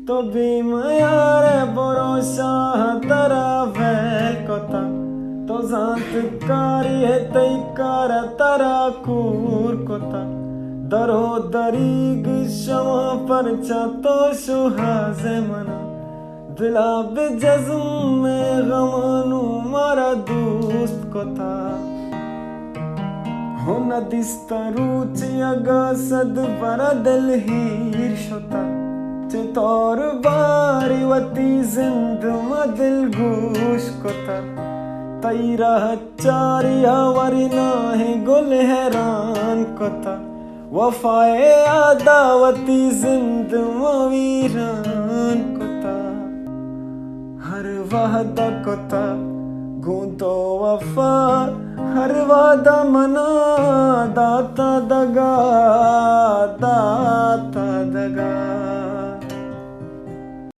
تو بے میار ء بروشاہ ترا ویل کتا، تو زانت کاری ء تئی کار ء ترا کور کتا۔ درو دریگ شما پرچا تو شوہاز ء منا، دلا بہ جزم ء غم نوں مارا دوست کتا۔ ہن دیست روچ اگا صد برا دل ہیر شتا، چطور باری وتی زند ما دلگوش کتا۔ تئی راہ چاری آوری ناہیں گل حیران کتا، وفائے آدا وتی زند ما ویران کتا۔ ہر وہد کتا گوں تو وفا، ہر وعدہ منا داتا دگا، داتا دگا۔